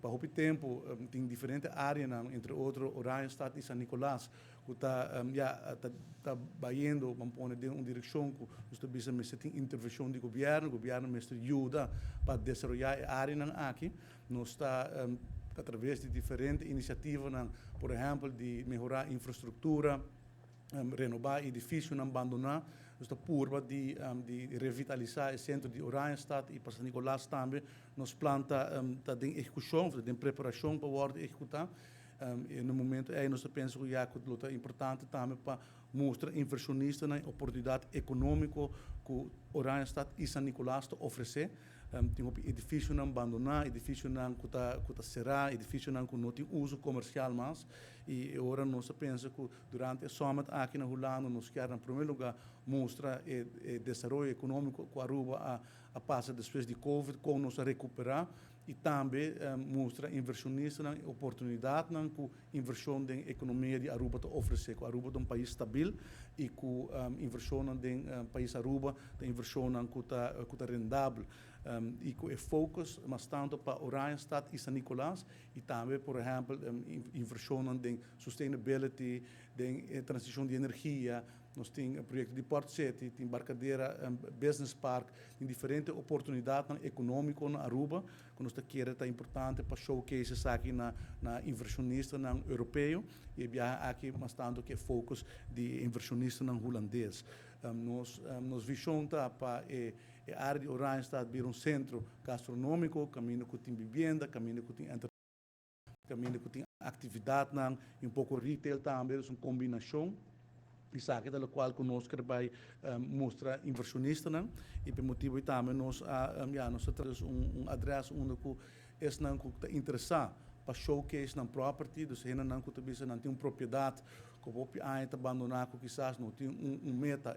Pa hopi tempo tin diferente area, entre otro Oranjestad y San Nicolas, cu ta ya ta bayendo, ban pone, den un direccion cu nos ta bisa mester tin intervencion di gobierno, gobierno mester yuda pa desaroya e area aki. Nos ta a traves di diferente iniciativa, por ehempel, di mehora infrastructura, renoba edificio abandona, nos ta purba di revitalisa e centro di Oranjestad y pa San Nicolas tambe. Nos plan ta den ehecucion, den preparacion pa wordo ehecuta. Y na momento ey nos ta pensa cu ya ta importante tambe pa mustra inversionista e oportunidad economico cu Oranjestad y San Nicolas ta ofrece. Tin edificio abandona, edificio cu ta sera, edificio cu no tin uso comercial mas. Y awor nos ta pensa cu durante e summit aki na Hulanda nos kier, na prome luga, mustra e desaroyo economico cu Aruba a pasa despues di Covid, con nos a recupera y tambe mustra inversionista e oportunidad cu inversion den economia di Aruba ta ofrece, cu Aruba ta un pais stabil y cu inversion den pais Aruba ta inversion cu ta rendabel y cu e focus mas tanto pa Oranjestad y San Nicolas y tambe, por ehempel, inversion den sustainability, den transicion di energia. Nos tin e proyecto di Port City, tin Barcadera Business Park, tin diferente oportunidad economico na Aruba, cu nos kier ta importante pa showcase aki na inversionista europeo y biaha aki mas tanto cu focus di inversionista hulandes. Nos vision ta pa e area di Oranjestad bira un centro gastronomico, caminda cu tin vivienda, caminda cu tin caminda cu tin actividad y un poco retail tambe, un combinacion. Esaki ta loke cu nos kier bay mustra inversionista y pa motibo tambe nos ya nos tin un adres unda cu esnan cu ta interesa pa showcase nan property, dus hende nan cu ta bisa nan tin un propiedad cu hopi aña ta abandona, cu kisas no tin un meta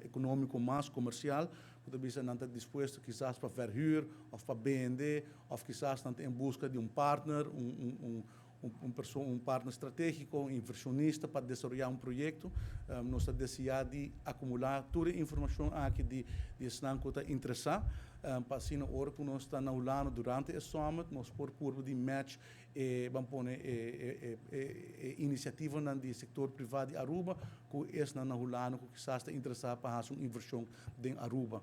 economico mas comercial, cu ta bisa nan ta dispuesto kisas pa verhuur of pa bende of kisas nan ta en busca di un partner, un persona, un partner strategico, un inversionista pa desaroya un proyecto. Nos ta desea di acumula tur e informacion aki di esnan cu ta interesa, pa asina ora cu nos ta na Hulanda durante e summit, nos por purba di match e, ban pone, e iniciativa di sector priva di Aruba cu esnan na Hulanda cu kisas ta interesa pa haci un inversion den Aruba.